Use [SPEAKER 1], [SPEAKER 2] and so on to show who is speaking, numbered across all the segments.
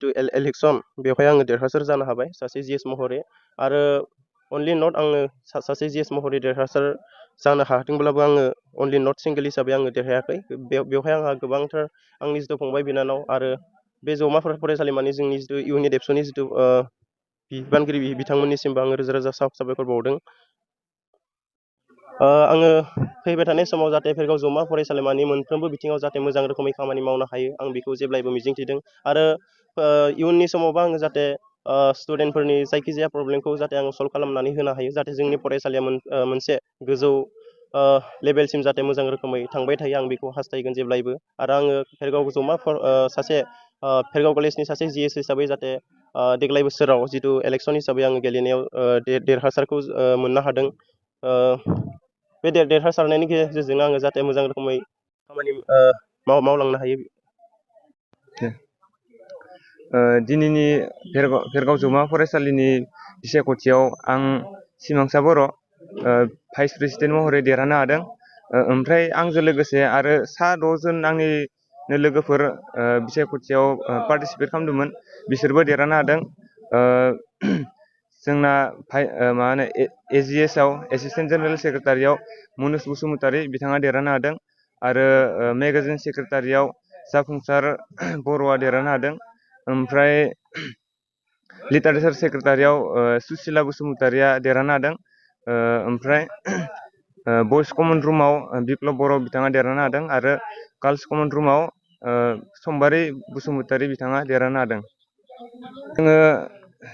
[SPEAKER 1] जितु इलेक्सन बेवहाय आङो देरहासार जानो हाबाय सासे जिएस महरै आरो अनलि नट आङो सासे जिएस महरै देरहासार जानो हादोंब्लाबो आङो अनलि नट सिंगोल हिसाबै आङो देरहायाखै बेवहाय आंहा गोबांथार आंनि जितु फंबाय बिनानाव आरो बे जौमा फरायसालिमानि जोंनि जितु इउनिट एबसुनि जितु बिबानगिरि बिथांमोननिसिमबो आङो रोजा रोजा साबायखर बावदों। आङो फैबाय थानाय समाव जाहाथे भेरगाव जौमा फरायसालिमानि मोनफ्रोमबो बिथिङाव जाहाथे मोजां रोखोमै खामानि मावनो हायो आं बेखौ जेब्लायबो मिजिंथिदों आरो इयुननि समावबो आङो जाहाथे स्टुडेन्टफोरनि जायखिजाया प्रब्लेमखौ जाहाथे आं सल्भ खालामनानै होनो हायो जाहाथे जोंनि फरायसालिया मोनसे गोजौ लेभेलसिम जाहाथे मोजां रोखोमै थांबाय थायो आं बेखौ हास्थायगोन जेब्लायबो आरो आङो भेरगाव जौमा सासे भेरगाव कलेजनि सासे जिएस हिसाबै जाहाथे देग्लाय बोसोराव जितु इलेक्सन हिसाबै आङो गेलेनायाव देरहासारखौ मोननो हादों। बे देरहासारनायनि गेजेरजोंनो आङो जाहाथे मोजां रोखोमै खामानि मावलांनो हायो।
[SPEAKER 2] दिनैनि भेरगाव जौमा फरायसालिनि बिसायख'थियाव आं सिमांसा बर' भाइस प्रेसिडेन्ट महरै देरहानो हादों। ओमफ्राय आंजों लोगोसे आरो 6 जन आंनि लोगोफोर बिसायख'थियाव पार्टिसिपेट खालामदोंमोन बिसोरबो देरहानो हादों। जोंना मा होनो एजिएसआव एसिस्टेन्ट जेनेरेल सेक्रेटारियाव मनुज बसुमतारी बिथाङा देरहानो हादों आरो मेगाजिन सेक्रेटारियाव जाफुंसार बर'आ देरहानो हादों। ओमफ्राय लिटारेचार सेक्रेटारियाव सुसिला बसुमतारीया देरहानो हादों। ओमफ्राय बयस कमन रुमाव बिप्लब बर' बिथाङा देरहानो हादों आरो गार्लस कमन रुमाव सम्बारी बसुमतारी बिथाङा देरहानो हादों। जोङो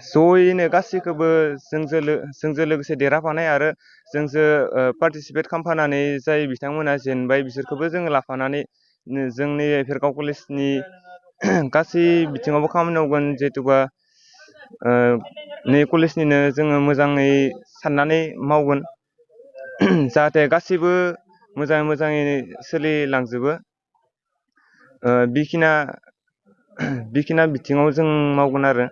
[SPEAKER 2] जयैनो गासैखौबो जोंजों लोगोसे देरहाफानाय आरो जोंजों पार्टिसिपेट खालामफानानै जाय बिथांमोना जेनबाय बिसोरखौबो जोङो लाफानानै जोंनि भेरगाव कलेजनि गासै बिथिङावबो खामानि मावगोन जिहेथुबा नै कलेजनिनो जोङो मोजाङै साननानै मावगोन जाहाथे गासैबो मोजाङै सोलिलांजोबो। बेखिना बिथिङाव जों मावगोन आरो